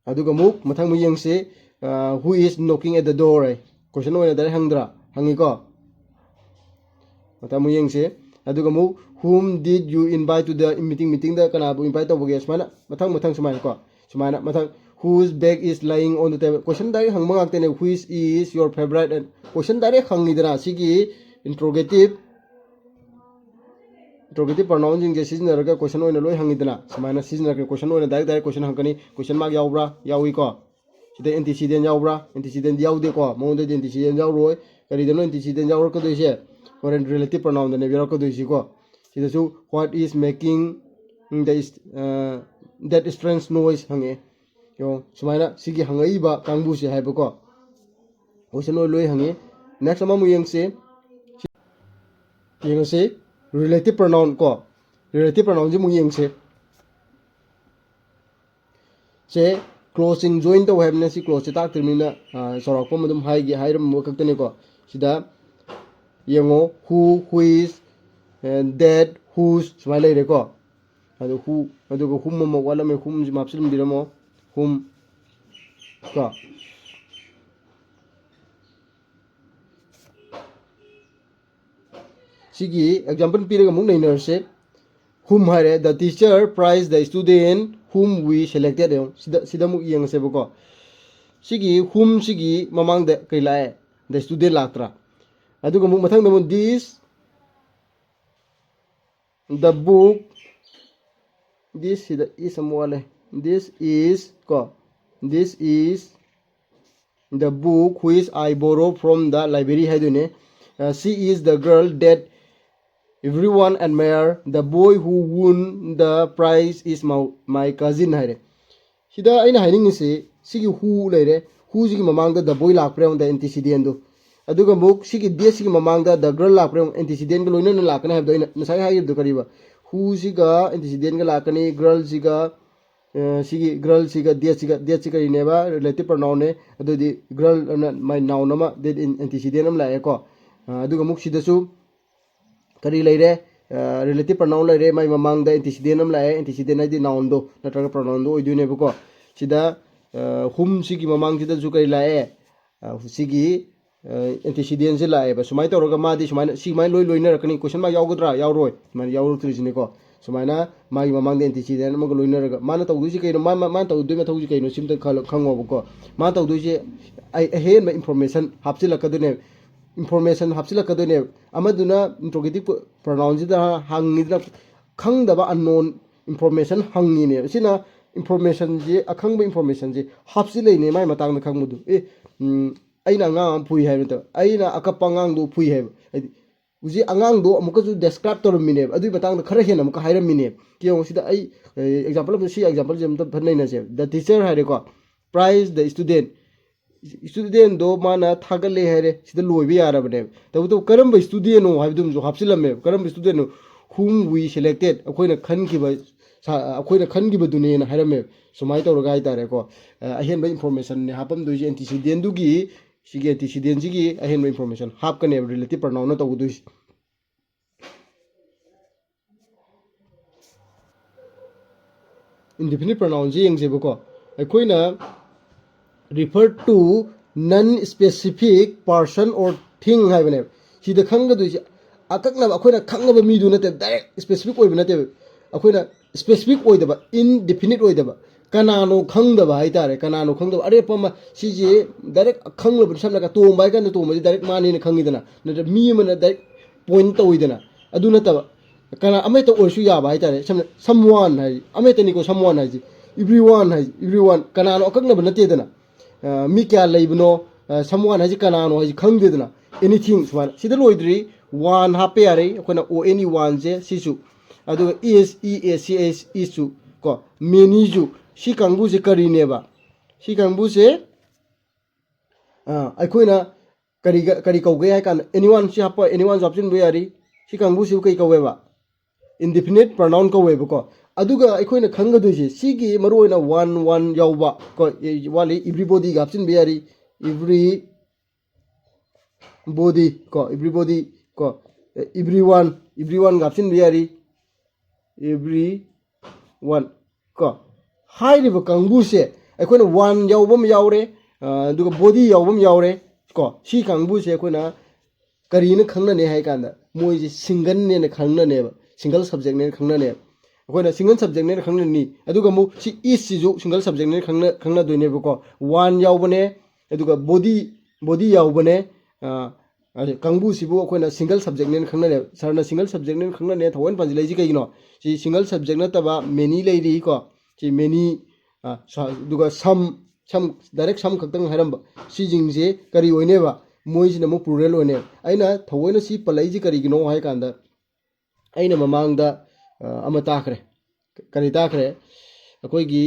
ꯑꯗꯨꯒ ꯑꯃꯨꯛ ꯃꯊꯪ ꯑꯃꯨꯛ ꯌꯦꯡꯁꯤ꯫ ꯑ, who is knocking at the door? ꯀꯣꯏꯁꯟ ꯑꯣꯏꯅ ꯗꯥꯏꯔꯦꯛ ꯍꯪꯗ꯭ꯔꯥ? ꯍꯪꯉꯤꯀꯣ꯫ ꯃꯊꯪ ꯑꯃꯨꯛ ꯌꯦꯡꯁꯤ꯫ ꯑꯗꯨꯒ ꯑꯃꯨꯛ whom did you invite to the meeting? ꯃꯤꯇꯤꯡꯗ ꯀꯅꯥꯕꯨ ꯏꯟꯚꯥꯏꯠ ꯇꯧꯕꯒꯦ? ꯁꯨꯃꯥꯏꯅ ꯃꯊꯪ ꯃꯊꯪ ꯁꯨꯃꯥꯏꯅꯀꯣ꯫ ꯁꯨꯃꯥꯏꯅ ꯃꯊꯪ whose bag is lying on the table? Question direct ꯍꯪꯕ ꯉꯥꯛꯇꯅꯦ꯫ Which is your favorite? Question direct ꯍꯪꯉꯤꯗꯅ ꯁꯤꯒꯤ ꯏꯟꯇ꯭ꯔꯣꯒꯦꯇꯤꯞ ꯏꯟꯇ꯭ꯔꯣꯒꯦꯇꯤꯞ ꯄ꯭ꯔꯣꯅꯥꯎꯟꯁꯤꯡꯁꯦ ꯁꯤꯖꯤꯟꯅꯔꯒ ꯀꯣꯏꯁꯟ ꯑꯣꯏꯅ ꯂꯣꯏ ꯍꯪꯉꯤꯗꯅ꯫ ꯁꯨꯃꯥꯏꯅ ꯁꯤꯖꯤꯟꯅꯔꯒ ꯀꯣꯏꯁꯟ ꯑꯣꯏꯅ ꯗꯥꯏꯔꯦꯛ ꯗꯥꯏꯔꯦꯛ ꯀꯣꯏꯁꯟ ꯍꯪꯉꯛꯀꯅꯤ꯫ ꯀꯣꯏꯁꯟ ꯃꯥꯔꯛ ꯌꯥꯎꯕ꯭ꯔꯥ? ꯌꯥꯎꯏꯀꯣ꯫ ꯁꯤꯗ ꯑꯦꯟꯇꯤꯁꯤꯗꯦꯟ ꯌꯥꯎꯕ꯭ꯔꯥ? ꯑꯦꯟꯇꯤꯁꯤꯗꯦꯟ ꯌꯥꯎꯗꯦꯀꯣ꯫ ꯃꯉꯣꯟꯗꯗꯤ ꯑꯦꯟꯇꯤꯁꯤꯗꯦꯟ ꯌꯥꯎꯔꯣꯏ꯫ ꯀꯔꯤꯗꯅꯣ ꯑꯦꯟꯇꯤꯁꯤꯗꯦꯟ ꯌꯥꯎꯔꯛꯀꯗꯣꯏꯁꯦ? ꯍꯣꯔꯦꯟ ꯔꯤꯂꯦꯇꯤꯞ ꯄ꯭ꯔꯣꯅꯥꯎꯟꯗꯅꯦꯕ ꯌꯥꯎꯔꯛꯀꯗꯣꯏꯁꯤꯀꯣ꯫ ꯁꯤꯗꯁꯨ what is making the is-, uh, that strange noise ꯍꯪꯉꯛꯑꯦ꯫ ꯌꯦꯡꯉꯣ, ꯁꯨꯃꯥꯏꯅ ꯁꯤꯒꯤ ꯍꯪꯉꯛꯏꯕ ꯀꯥꯡꯕꯨꯁꯦ ꯍꯥꯏꯕꯀꯣ꯫ ꯀꯣꯏꯁꯟ ꯂꯣꯏ ꯂꯣꯏ ꯍꯪꯉꯤ꯫ ꯅꯦꯛꯁ ꯑꯃꯃꯨꯛ ꯌꯦꯡꯁꯤ꯫ ꯌꯦꯡꯉꯁꯤ꯫ Relative pronoun ꯀꯣ, relative pronounꯁꯤ ꯑꯃꯨꯛ ꯌꯦꯡꯁꯦ꯫ ꯁꯦ clauseꯁꯤꯡ join ꯇꯧ ꯍꯥꯏꯕꯅꯤꯅ ꯁꯤ clauseꯁꯦ ꯇꯥꯛꯇ꯭ꯔꯤꯕꯅꯤꯅ, ꯑ, ꯆꯥꯎꯔꯥꯛꯄ ꯑꯃ ꯑꯗꯨꯝ ꯍꯥꯏꯒꯦ, ꯍꯥꯏꯔꯝꯕ ꯈꯛꯇꯅꯤꯀꯣ꯫ ꯁꯤꯗ ꯌꯦꯡꯉꯣ, who, which, ꯑ, that, whose ꯁꯨꯃꯥꯏꯅ ꯂꯩꯔꯦꯀꯣ꯫ ꯑꯗꯨ who, ꯑꯗꯨꯒ whom ꯑꯃ ꯋꯥꯠꯂꯝꯃꯦ, whomꯁꯤ ꯍꯥꯞꯆꯤꯟꯕꯤꯔꯝꯃꯣ, whom ꯀꯣ꯫ ꯁꯤꯒꯤ example ꯄꯤꯔꯒ ꯑꯃꯨꯛ ꯅꯩꯅꯔꯁꯦ꯫ Whom ꯍꯥꯏꯔꯦ, "The teacher praised the student whom we selected"꯫ ꯌꯦꯡꯉꯣ, ꯁꯤꯗ, ꯁꯤꯗ ꯑꯃꯨꯛ ꯌꯦꯡꯉꯁꯦꯕꯀꯣ꯫ ꯁꯤꯒꯤ whom ꯁꯤꯒꯤ ꯃꯃꯥꯡꯗ ꯀꯩ ꯂꯥꯛꯑꯦ? The student ꯂꯥꯛꯇ꯭ꯔꯥ? ꯑꯗꯨꯒ ꯑꯃꯨꯛ ꯃꯊꯪꯗ ꯑꯃꯨꯛ, "This, the book", this ꯁꯤꯗ is ꯑꯃ ꯋꯥꯠꯂꯦ꯫ "This is" ꯀꯣ, "This is the book which I borrowed from the library" ꯍꯥꯏꯗꯣꯏꯅꯦ꯫ ꯑ, "She is the girl that everyone admire. The boy who won the prize is my, my cousin" ꯍꯥꯏꯔꯦ꯫ ꯁꯤꯗ ꯑꯩꯅ ꯍꯥꯏꯅꯤꯡꯉꯤꯁꯤ, ꯁꯤꯒꯤ who ꯂꯩꯔꯦ, whoꯁꯤꯒꯤ ꯃꯃꯥꯡꯗ the boy ꯂꯥꯛꯄ꯭ꯔꯥ ꯌꯦꯡꯉꯣ, the antecedentꯗꯣ꯫ ꯑꯗꯨꯒ ꯑꯃꯨꯛ ꯁꯤꯒꯤ thatꯁꯤꯒꯤ ꯃꯃꯥꯡꯗ the girl ꯂꯥꯛꯄ꯭ꯔꯥ ꯌꯦꯡꯉꯣ, antecedentꯒ ꯂꯣꯏꯅꯅ ꯂꯥꯛꯀꯅꯤ ꯍꯥꯏꯕꯗꯣ ꯑꯩꯅ ꯉꯁꯥꯏ ꯍꯥꯏꯈꯤꯕꯗꯣ ꯀꯔꯤꯕ? Whoꯁꯤꯒ antecedentꯒ ꯂꯥꯛꯀꯅꯤ, girlꯁꯤꯒ, ꯑ, ꯁꯤꯒꯤ girlꯁꯤꯒ thatꯁꯤꯒ, thatꯁꯤ ꯀꯔꯤꯅꯦꯕ? Relative pronounꯅꯦ꯫ ꯑꯗꯨꯗꯤ girl ꯑꯅ my noun ꯑꯃ, that in antecedent ꯑꯃ ꯂꯥꯛꯑꯦꯀꯣ꯫ ꯑ, ꯑꯗꯨꯒ ꯑꯃꯨꯛ ꯁꯤꯗꯁꯨ ꯀꯔꯤ ꯂꯩꯔꯦ? ꯑ, relative pronoun ꯂꯩꯔꯦ, ꯃꯥꯏ ꯃꯃꯥꯡꯗ antecedent ꯑꯃ ꯂꯥꯛꯑꯦ, antecedent ꯍꯥꯏꯗꯤ nounꯗꯣ ꯅꯠꯇ꯭ꯔꯒ pronounꯗꯣ ꯑꯣꯏꯗꯣꯏꯅꯦꯕꯀꯣ꯫ ꯁꯤꯗ, ꯑ, whomꯁꯤꯒꯤ ꯃꯃꯥꯡꯁꯤꯗꯁꯨ ꯀꯔꯤ ꯂꯥꯛꯑꯦ? ꯑ, ꯁꯤꯒꯤ, ꯑ, antecedentꯁꯦ ꯂꯥꯛꯑꯦꯕ꯫ ꯁꯨꯃꯥꯏꯅ ꯇꯧꯔꯒ ꯃꯥꯗꯤ ꯁꯨꯃꯥꯏꯅ, ꯁꯤ ꯁꯨꯃꯥꯏꯅ ꯂꯣꯏ ꯂꯣꯏꯅꯔꯛꯀꯅꯤ꯫ Question mark ꯌꯥꯎꯒꯗ꯭ꯔꯥ? ꯌꯥꯎꯔꯣꯏ꯫ ꯁꯨꯃꯥꯏꯅ ꯌꯥꯎꯔꯛꯇ꯭ꯔꯤꯁꯤꯅꯦꯀꯣ꯫ ꯁꯨꯃꯥꯏꯅ ꯃꯥꯒꯤ ꯃꯃꯥꯡꯗ antecedent ꯑꯃꯒ ꯂꯣꯏꯅꯔꯒ ꯃꯥꯅ ꯇꯧꯗꯣꯏꯁꯤ ꯀꯩꯅꯣ? ꯃꯥ-, ꯃꯥ-, ꯃꯥꯅ ꯇꯧꯗꯣꯏ ꯃꯊꯧꯁꯤ ꯀꯩꯅꯣ? ꯁꯤꯝꯇ ꯈꯜꯂꯣ-, ꯈꯪꯉꯣꯕꯀꯣ꯫ ꯃꯥꯅ ꯇꯧꯗꯣꯏꯁꯤ ꯑꯩ ꯑꯍꯦꯟꯕ information ꯍꯥꯞꯆꯤꯜꯂꯛꯀꯗꯣꯏꯅꯦꯕ꯫ Information ꯍꯥꯞꯆꯤꯜꯂꯛꯀꯗꯣꯏꯅꯦꯕ꯫ ꯑꯃꯗꯨꯅ interrogative pronounꯁꯤꯗ ꯍꯪꯉꯤꯗꯅ, ꯈꯪꯗꯕ unknown information ꯍꯪꯉꯤꯅꯦꯕ꯫ ꯁꯤꯅ informationꯁꯤ, ꯑꯈꯪꯕ informationꯁꯤ ꯍꯥꯞꯆꯤꯜꯂꯛꯏꯅꯦ ꯃꯥꯏ ꯃꯇꯥꯡꯗ ꯈꯪꯕꯗꯨ꯫ ꯑꯦ, ꯎꯝ, ꯑꯩꯅ ꯑꯉꯥꯡ ꯑꯃ ꯐꯨꯏ ꯍꯥꯏꯕ ꯅꯠꯇꯕ, ꯑꯩꯅ ꯑꯀꯞꯄ ꯑꯉꯥꯡꯗꯣ ꯐꯨꯏ ꯍꯥꯏꯕ꯫ ꯍꯥꯏꯗꯤ, ꯍꯧꯖꯤꯛ ꯑꯉꯥꯡꯗꯣ ꯑꯃꯨꯛꯀꯁꯨ describe ꯇꯧꯔꯝꯃꯤꯅꯦꯕ, ꯑꯗꯨꯒꯤ ꯃꯇꯥꯡꯗ ꯈꯔ ꯍꯦꯟꯅ ꯑꯃꯨꯛꯀ ꯍꯥꯏꯔꯝꯃꯤꯅꯦꯕ꯫ ꯌꯦꯡꯉꯣ ꯁꯤꯗ ꯑꯩ, ꯑꯦ, example ꯑꯃ, ꯁꯤ exampleꯁꯦ ꯑꯝꯇ ꯐꯠ ꯅꯩꯅꯁꯦꯕ꯫ The teacher ꯍꯥꯏꯔꯦꯀꯣ, praise the student꯫ studentꯗꯣ ꯃꯥꯅ ꯊꯥꯒꯠꯂꯦ ꯍꯥꯏꯔꯦ, ꯁꯤꯗ ꯂꯣꯏꯕ ꯌꯥꯔꯕꯅꯦꯕ꯫ ꯇꯧꯕꯇꯕꯨ ꯀꯔꯝꯕ studentꯅꯣ ꯍꯥꯏꯕꯗꯨꯃꯁꯨ ꯍꯥꯞꯆꯤꯜꯂꯝꯃꯦꯕ꯫ ꯀꯔꯝꯕ studentꯅꯣ? Whom we selected, ꯑꯩꯈꯣꯏꯅ ꯈꯟꯈꯤꯕ ꯁꯥ-, ꯑꯩꯈꯣꯏꯅ ꯈꯟꯈꯤꯕꯗꯨꯅꯦꯅ ꯍꯥꯏꯔꯝꯃꯦꯕ꯫ ꯁꯨꯃꯥꯏꯅ ꯇꯧꯔꯒ ꯍꯥꯏꯇꯥꯔꯦꯀꯣ, ꯑ, ꯑꯍꯦꯟꯕ informationꯅꯦ ꯍꯥꯞꯄꯝꯗꯣꯏꯁꯦ, antecedentꯗꯨꯒꯤ, ꯁꯤꯒꯤ antecedentꯁꯤꯒꯤ ꯑꯍꯦꯟꯕ information ꯍꯥꯞꯀꯅꯦꯕ relative pronounꯅ ꯇꯧꯒꯗꯣꯏꯁꯦ꯫ Indefinite pronounꯁꯦ ꯌꯦꯡꯁꯦꯕꯀꯣ꯫ ꯑꯩꯈꯣꯏꯅ refer to non-specific person or thing ꯍꯥꯏꯕꯅꯦꯕ꯫ ꯁꯤꯗ ꯈꯪꯒꯗꯣꯏꯁꯦ ꯑꯀꯛꯅꯕ, ꯑꯩꯈꯣꯏꯅ ꯈꯪꯉꯕ ꯃꯤꯗꯨ ꯅꯠꯇꯦꯕ, direct specific ꯑꯣꯏꯕ ꯅꯠꯇꯦꯕ꯫ ꯑꯩꯈꯣꯏꯅ specific ꯑꯣꯏꯗꯕ, indefinite ꯑꯣꯏꯗꯕ, ꯀꯅꯥꯅꯣ ꯈꯪꯗꯕ ꯍꯥꯏꯇꯥꯔꯦ, ꯀꯅꯥꯅꯣ ꯈꯪꯗꯕ ꯑꯔꯦꯞꯄ ꯑꯃ꯫ ꯁꯤꯁꯦ direct ꯈꯪꯂꯕꯅꯤ꯫ ꯁꯝꯅ ꯍꯥꯏꯔꯒ ꯇꯣꯝꯕ ꯍꯥꯏ ꯀꯥꯟꯗ ꯇꯣꯝꯕꯁꯦ direct ꯃꯥꯅꯦꯅ ꯈꯪꯉꯤꯗꯅ, ꯅꯠꯇ꯭ꯔ ꯃꯤ ꯑꯃꯅ direct point ꯇꯧꯋꯤꯗꯅ꯫ ꯑꯗꯨ ꯅꯠꯇꯕ ꯀꯅꯥ ꯑꯃꯍꯦꯛꯇ ꯑꯣꯏꯔꯁꯨ ꯌꯥꯕ ꯍꯥꯏꯇꯥꯔꯦ꯫ ꯁꯝꯅ someone ꯍꯥꯏ, ꯑꯃꯍꯦꯛꯇꯅꯤꯀꯣ someone ꯍꯥꯏꯁꯦ, everyone ꯍꯥꯏꯁꯦ, everyone ꯀꯅꯥꯅꯣ ꯑꯀꯛꯅꯕ ꯅꯠꯇꯦꯗꯅ꯫ ꯑ, ꯃꯤ ꯀꯌꯥ ꯂꯩꯕꯅꯣ, ꯑ, someone ꯍꯥꯏꯁꯦ ꯀꯅꯥꯅꯣ ꯍꯥꯏꯁꯦ ꯈꯪꯗꯦꯗꯅ꯫ Anything ꯁꯨꯃꯥꯏꯅ꯫ ꯁꯤꯗ ꯂꯣꯏꯗ꯭ꯔꯤ, one ꯍꯥꯞꯄ ꯌꯥꯔꯦ ꯑꯩꯈꯣꯏꯅ, O N E oneꯁꯦ ꯁꯤꯁꯨ꯫ ꯑꯗꯨꯒ is, E S, C H, isꯁꯨ ꯀꯣ, manyꯁꯨ꯫ ꯁꯤ ꯀꯥꯡꯕꯨꯁꯦ ꯀꯔꯤꯅꯦꯕ? ꯁꯤ ꯀꯥꯡꯕꯨꯁꯦ, ꯑ, ꯑꯩꯈꯣꯏꯅ ꯀꯔꯤꯒ-, ꯀꯔꯤ ꯀꯧꯒꯦ ꯍꯥꯏ ꯀꯥꯟꯗ, anyone ꯁꯤ ꯍꯥꯞꯄ, anyoneꯁꯨ ꯍꯥꯞꯆꯤꯟꯕ ꯌꯥꯔꯤ꯫ ꯁꯤ ꯀꯥꯡꯕꯨꯁꯤꯕꯨ ꯀꯩ ꯀꯧꯋꯦꯕ? Indefinite pronoun ꯀꯧꯋꯦꯕꯀꯣ꯫ ꯑꯗꯨꯒ ꯑꯩꯈꯣꯏꯅ ꯈꯪꯒꯗꯣꯏꯁꯦ, ꯁꯤꯒꯤ ꯃꯔꯨꯑꯣꯏꯅ one, one ꯌꯥꯎꯕ ꯀꯣ, ꯑꯦ, ꯋꯥꯠꯂꯤ, everybodyꯒ ꯍꯥꯞꯆꯤꯟꯕ ꯌꯥꯔꯤ꯫ Everybody ꯀꯣ, everybody ꯀꯣ, ꯑꯦ, everyone, everyoneꯒ ꯍꯥꯞꯆꯤꯟꯕ ꯌꯥꯔꯤ꯫ Everyone ꯀꯣ꯫ ꯍꯥꯏꯔꯤꯕ ꯀꯥꯡꯕꯨꯁꯦ ꯑꯩꯈꯣꯏꯅ one ꯌꯥꯎꯕ ꯑꯃ ꯌꯥꯎꯔꯦ, ꯑ, ꯑꯗꯨꯒ body ꯌꯥꯎꯕ ꯑꯃ ꯌꯥꯎꯔꯦ ꯀꯣ꯫ ꯁꯤ ꯀꯥꯡꯕꯨꯁꯦ ꯑꯩꯈꯣꯏꯅ ꯀꯔꯤꯅ ꯈꯪꯅꯅꯤ ꯍꯥꯏ ꯀꯥꯟꯗ, ꯃꯣꯏꯁꯦ singleꯅꯦꯅ ꯈꯪꯅꯅꯦꯕ, single subjectꯅꯦꯅ ꯈꯪꯅꯅꯦꯕ꯫ ꯑꯩꯈꯣꯏꯅ single subjectꯅꯦꯅ ꯈꯪꯅꯅꯤ꯫ ꯑꯗꯨꯒ ꯑꯃꯨꯛ ꯁꯤ isꯁꯤꯁꯨ single subjectꯅꯦꯅ ꯈꯪꯅ-, ꯈꯪꯅꯗꯣꯏꯅꯦꯕꯀꯣ꯫ One ꯌꯥꯎꯕꯅꯦ, ꯑꯗꯨꯒ body, body ꯌꯥꯎꯕꯅꯦ꯫ ꯑ, ꯑꯗꯨ ꯀꯥꯡꯕꯨꯁꯤꯕꯨ ꯑꯩꯈꯣꯏꯅ single subjectꯅꯦꯅ ꯈꯪꯅꯅꯦꯕ꯫ Sirꯅ single subjectꯅꯦꯅ ꯈꯪꯅꯅꯦ ꯊꯑꯣꯏꯅ ꯄꯟꯁꯤꯜꯂꯛꯏꯁꯤ ꯀꯩꯒꯤꯅꯣ? ꯁꯤ single subject ꯅꯠꯇꯕ many ꯂꯩꯔꯤꯀꯣ꯫ ꯁꯤ many, ꯑ, ꯁ-, ꯑꯗꯨꯒ some, some, direct some ꯈꯛꯇꯪ ꯍꯥꯏꯔꯝꯕ꯫ ꯁꯤꯁꯤꯡꯁꯦ ꯀꯔꯤ ꯑꯣꯏꯅꯦꯕ? ꯃꯣꯏꯁꯤꯅ ꯑꯃꯨꯛ plural ꯑꯣꯏꯅꯦꯕ꯫ ꯑꯩꯅ ꯊꯑꯣꯏꯅ ꯁꯤ ꯄꯜꯂꯛꯏꯁꯤ ꯀꯔꯤꯒꯤꯅꯣ ꯍꯥꯏ ꯀꯥꯟꯗ, ꯑꯩꯅ ꯃꯃꯥꯡꯗ, ꯑ, ꯑꯃ ꯇꯥꯈ꯭ꯔꯦ꯫ ꯀꯔꯤ ꯇꯥꯈ꯭ꯔꯦ? ꯑꯩꯈꯣꯏꯒꯤ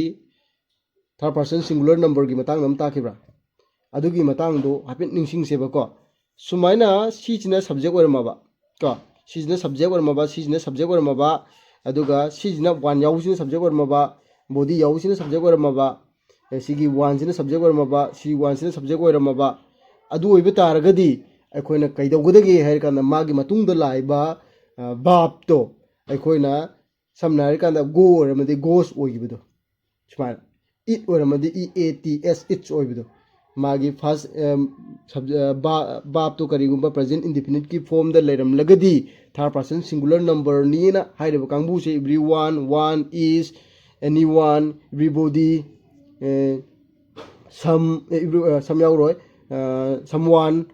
third person singular numberꯒꯤ ꯃꯇꯥꯡꯗ ꯑꯃ ꯇꯥꯈꯤꯕ꯭ꯔꯥ? ꯑꯗꯨꯒꯤ ꯃꯇꯥꯡꯗꯣ ꯍꯥꯏꯐꯦꯠ ꯅꯤꯡꯁꯤꯡꯁꯦꯕꯀꯣ꯫ ꯁꯨꯃꯥꯏꯅ ꯁꯤꯁꯤꯅ subject ꯑꯣꯏꯔꯝꯃꯕ ꯀꯣ, ꯁꯤꯁꯤꯅ subject ꯑꯣꯏꯔꯝꯃꯕ, ꯁꯤꯁꯤꯅ subject ꯑꯣꯏꯔꯝꯃꯕ, ꯑꯗꯨꯒ ꯁꯤꯁꯤꯅ one ꯌꯥꯎꯕꯁꯤꯅ subject ꯑꯣꯏꯔꯝꯃꯕ, body ꯌꯥꯎꯕꯁꯤꯅ subject ꯑꯣꯏꯔꯝꯃꯕ, ꯑꯦ, ꯁꯤꯒꯤ oneꯁꯤꯅ subject ꯑꯣꯏꯔꯝꯃꯕ, ꯁꯤ oneꯁꯤꯅ subject ꯑꯣꯏꯔꯝꯃꯕ, ꯑꯗꯨ ꯑꯣꯏꯕ ꯇꯥꯔꯒꯗꯤ ꯑꯩꯈꯣꯏꯅ ꯀꯩꯗꯧꯒꯗꯒꯦ ꯍꯥꯏꯔ ꯀꯥꯟꯗ, ꯃꯥꯒꯤ ꯃꯇꯨꯡꯗ ꯂꯥꯛꯏꯕ verb ꯇꯣ ꯑꯩꯈꯣꯏꯅ, ꯁꯝꯅ ꯍꯥꯏꯔ ꯀꯥꯟꯗ go ꯑꯣꯏꯔꯝꯃꯗꯤ goes ꯑꯣꯏꯈꯤꯕꯗꯣ, ꯁꯨꯃꯥꯏꯅ, eat ꯑꯣꯏꯔꯝꯃꯗꯤ E A T S, eats ꯑꯣꯏꯕꯗꯣ, ꯃꯥꯒꯤ first verb ꯇꯣ ꯀꯔꯤꯒꯨꯝꯕ present indefinite ꯀꯤ form ꯗ ꯂꯩꯔꯝꯂꯒꯗꯤ third person singular number ꯅꯤꯅ ꯍꯥꯏꯔꯤꯕ ꯀꯥꯡꯕꯨꯁꯦ everyone, one, is, anyone, everybody, some, some ꯌꯥꯎꯔꯣꯏ, someone,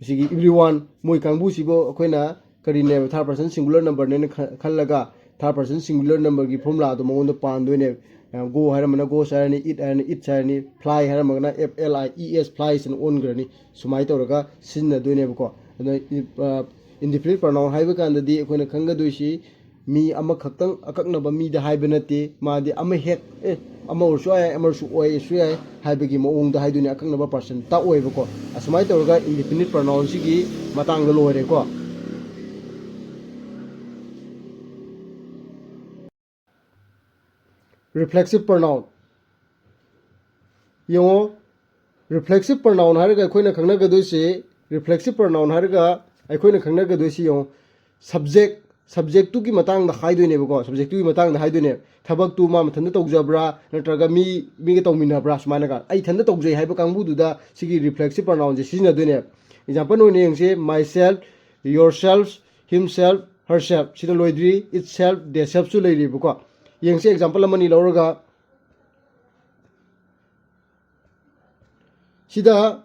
ꯁꯤꯒꯤ everyone, ꯃꯣꯏ ꯀꯥꯡꯕꯨꯁꯤꯕꯨ ꯑꯩꯈꯣꯏꯅ ꯀꯔꯤꯅꯦꯕ, third person singular number ꯅꯦꯅ ꯈꯜꯂꯒ third person singular number ꯒꯤ formula ꯗꯣ ꯃꯉꯣꯟꯗ ꯄꯥꯟꯗꯣꯏꯅꯦꯕ꯫ Go ꯍꯥꯏꯔꯝꯃꯒꯅ goes ꯍꯥꯏꯔꯅꯤ, eat ꯍꯥꯏꯔꯅꯤ, eats ꯍꯥꯏꯔꯅꯤ, fly ꯍꯥꯏꯔꯝꯃꯒꯅ F L I E S, flies ꯍꯥꯏꯅ ꯑꯣꯟꯈ꯭ꯔꯅꯤ꯫ ꯁꯨꯃꯥꯏꯅ ꯇꯧꯔꯒ ꯁꯤꯖꯤꯟꯅꯗꯣꯏꯅꯦꯕꯀꯣ꯫ ꯑꯗꯨꯅ indefinite pronoun ꯍꯥꯏꯕ ꯀꯥꯟꯗꯗꯤ ꯑꯩꯈꯣꯏꯅ ꯈꯪꯒꯗꯣꯏꯁꯤ ꯃꯤ ꯑꯃꯈꯛꯇꯪ ꯑꯀꯛꯅꯕ ꯃꯤꯗ ꯍꯥꯏꯕ ꯅꯠꯇꯦ꯫ ꯃꯥꯗꯤ ꯑꯃ ꯍꯦꯛ, ꯑꯦ, ꯑꯃ ꯑꯣꯏꯔꯁꯨ ꯌꯥꯏ, ꯑꯃꯁꯨ ꯑꯣꯏꯔꯁꯨ ꯌꯥꯏ ꯍꯥꯏꯕꯒꯤ ꯃꯑꯣꯡꯗ ꯍꯥꯏꯗꯣꯏꯅꯦ, ꯑꯀꯛꯅꯕ person ꯇꯥꯛꯑꯣꯏꯕꯀꯣ꯫ ꯑꯁꯨꯃꯥꯏꯅ ꯇꯧꯔꯒ indefinite pronoun ꯁꯤꯒꯤ ꯃꯇꯥꯡꯗ ꯂꯣꯏꯔꯦꯀꯣ꯫ Reflexive pronoun ꯌꯦꯡꯉꯣ, reflexive pronoun ꯍꯥꯏꯔꯒ ꯑꯩꯈꯣꯏꯅ ꯈꯪꯅꯒꯗꯣꯏꯁꯤ, reflexive pronoun ꯍꯥꯏꯔꯒ ꯑꯩꯈꯣꯏꯅ ꯈꯪꯅꯒꯗꯣꯏꯁꯤ ꯌꯦꯡꯉꯣ, subject, subject ꯇꯨꯒꯤ ꯃꯇꯥꯡꯗ ꯍꯥꯏꯗꯣꯏꯅꯦꯕꯀꯣ, subject ꯇꯨꯒꯤ ꯃꯇꯥꯡꯗ ꯍꯥꯏꯗꯣꯏꯅꯦ꯫ ꯊꯕꯛꯇꯨ ꯃꯥ ꯃꯊꯟꯇ ꯇꯧꯖꯕ꯭ꯔꯥ, ꯅꯠꯇ꯭ꯔꯒ ꯃꯤ, ꯃꯤꯒ ꯇꯧꯃꯤꯟꯅꯕ꯭ꯔꯥ, ꯁꯨꯃꯥꯏꯅꯒ꯫ ꯑꯩ ꯏꯊꯟꯇ ꯇꯧꯖꯩ ꯍꯥꯏꯕ ꯀꯥꯡꯕꯨꯗꯨꯗ ꯁꯤꯒꯤ reflexive pronoun ꯁꯦ ꯁꯤꯖꯤꯟꯅꯗꯣꯏꯅꯦꯕ꯫ Example ꯑꯣꯏꯅ ꯌꯦꯡꯁꯦ, myself, yourself, himself, herself, ꯁꯤꯗ ꯂꯣꯏꯗ꯭ꯔꯤ, itself, theyself ꯁꯨ ꯂꯩꯔꯤꯕꯀꯣ꯫ ꯌꯦꯡꯁꯦ, example ꯑꯃꯅꯤ ꯂꯧꯔꯒ, ꯁꯤꯗ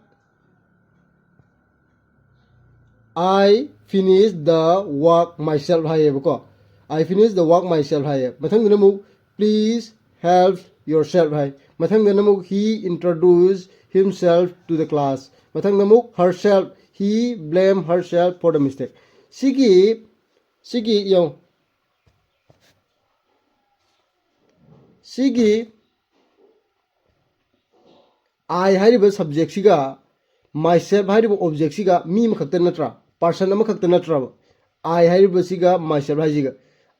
"I finish the work myself" ꯍꯥꯏꯌꯦꯕꯀꯣ꯫ "I finish the work myself" ꯍꯥꯏꯌꯦ꯫ ꯃꯊꯪꯗꯅ ꯑꯃꯨꯛ "Please help yourself" ꯍꯥꯏ꯫ ꯃꯊꯪꯗꯅ ꯑꯃꯨꯛ "He introduced himself to the class"꯫ ꯃꯊꯪꯗ ꯑꯃꯨꯛ "Herself", "He blamed herself for the mistake"꯫ ꯁꯤꯒꯤ, ꯁꯤꯒꯤ ꯌꯦꯡꯉꯨ꯫ ꯁꯤꯒꯤ I ꯍꯥꯏꯔꯤꯕ subjectꯁꯤꯒ myself ꯍꯥꯏꯔꯤꯕ objectꯁꯤꯒ ꯃꯤ ꯑꯃꯈꯛꯇ ꯅꯠꯇ꯭ꯔꯥ? Person ꯑꯃꯈꯛꯇ ꯅꯠꯇ꯭ꯔꯕ? I ꯍꯥꯏꯔꯤꯕꯁꯤꯒ myself ꯍꯥꯏꯁꯤꯒ꯫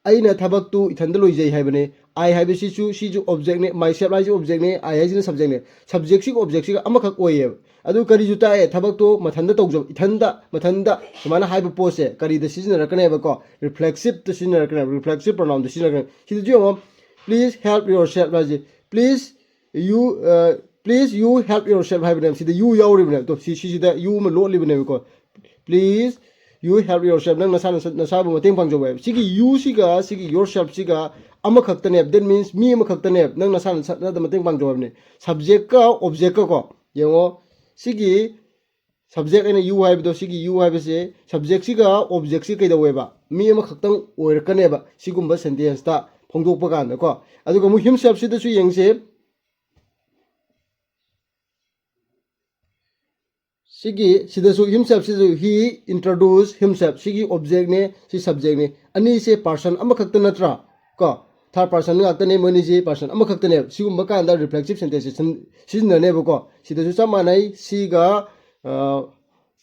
ꯑꯩꯅ ꯊꯕꯛꯇꯨ ꯏꯊꯟꯗ ꯂꯣꯏꯖꯩ ꯍꯥꯏꯕꯅꯦ꯫ I ꯍꯥꯏꯕꯁꯤꯁꯨ, ꯁꯤꯁꯨ objectꯅꯦ, myself ꯍꯥꯏꯁꯤ objectꯅꯦ, I ꯍꯥꯏꯁꯤꯅ subjectꯅꯦ꯫ Subjectꯁꯤꯒ objectꯁꯤꯒ ꯑꯃꯈꯛ ꯑꯣꯏꯌꯦꯕ꯫ ꯑꯗꯨ ꯀꯔꯤꯁꯨ ꯇꯥꯛꯑꯦ? ꯊꯕꯛꯇꯣ ꯃꯊꯟꯇ ꯇꯧꯖꯕ, ꯏꯊꯟꯗ, ꯃꯊꯟꯗ ꯁꯨꯃꯥꯏꯅ ꯍꯥꯏꯕ ꯄꯣꯠꯁꯦ ꯀꯔꯤꯗ ꯁꯤꯖꯤꯟꯅꯔꯛꯀꯅꯦꯕꯀꯣ? Reflexiveꯇ ꯁꯤꯖꯤꯟꯅꯔꯛꯀꯅꯦꯕ, reflexive pronounꯗ ꯁꯤꯖꯤꯟꯅꯔꯛꯀꯅꯦꯕ꯫ ꯁꯤꯗꯁꯨ ꯌꯦꯡꯉꯣ, please help yourself ꯍꯥꯏꯁꯦ, please you, uh, please you help yourself ꯍꯥꯏꯕꯅꯦꯕ꯫ ꯁꯤꯗ you ꯌꯥꯎꯔꯤꯕꯅꯦꯕ꯫ ꯑꯗꯣ ꯁꯤ, ꯁꯤꯁꯤꯗ you ꯑꯃ ꯂꯣꯠꯂꯤꯕꯅꯦꯕꯀꯣ꯫ Please you help yourself, ꯅꯪ ꯅꯁꯥꯅ ꯅꯁꯥꯕꯨ ꯃꯇꯦꯡ ꯄꯥꯡꯖꯧ ꯍꯥꯏꯕ꯫ ꯁꯤꯒꯤ youꯁꯤꯒ ꯁꯤꯒꯤ yourselfꯁꯤꯒ ꯑꯃꯈꯛꯇꯅꯦꯕ꯫ That means ꯃꯤ ꯑꯃꯈꯛꯇꯅꯦꯕ, ꯅꯪ ꯅꯁꯥꯅ ꯅꯁꯥꯗ ꯃꯇꯦꯡ ꯄꯥꯡꯖꯧ ꯍꯥꯏꯕꯅꯦ꯫ Subjectꯀ objectꯀ ꯀꯣ, ꯌꯦꯡꯉꯣ, ꯁꯤꯒꯤ subject ꯑꯩꯅ you ꯍꯥꯏꯕꯗꯣ, ꯁꯤꯒꯤ you ꯍꯥꯏꯕꯁꯦ subjectꯁꯤꯒ objectꯁꯤ ꯀꯩꯗꯧꯋꯦꯕ? ꯃꯤ ꯑꯃꯈꯛꯇꯪ ꯑꯣꯏꯔꯛꯀꯅꯦꯕ ꯁꯤꯒꯨꯝꯕ sentenceꯇ ꯐꯣꯡꯗꯣꯛꯄ ꯀꯥꯟꯗꯀꯣ꯫ ꯑꯗꯨꯒ ꯑꯃꯨꯛ himselfꯁꯤꯗꯁꯨ ꯌꯦꯡꯁꯦ꯫ ꯁꯤꯒꯤ, ꯁꯤꯗꯁꯨ himselfꯁꯤꯗꯁꯨ he introduce himself, ꯁꯤꯒꯤ objectꯅꯦ, ꯁꯤ subjectꯅꯦ꯫ ꯑꯅꯤꯁꯦ person ꯑꯃꯈꯛꯇ ꯅꯠꯇ꯭ꯔꯥ? ꯀꯣ, third person ꯉꯥꯛꯇꯅꯦ, ꯃꯣꯏꯅꯤꯁꯦ person ꯑꯃꯈꯛꯇꯅꯦꯕ꯫ ꯁꯤꯒꯨꯝꯕ ꯀꯥꯟꯗ reflexive sentence ꯁꯤꯖꯤꯟ-, ꯁꯤꯖꯤꯟꯅꯅꯦꯕꯀꯣ꯫ ꯁꯤꯗꯁꯨ ꯆꯞ ꯃꯥꯟꯅꯩ, ꯁꯤꯒ, ꯑ,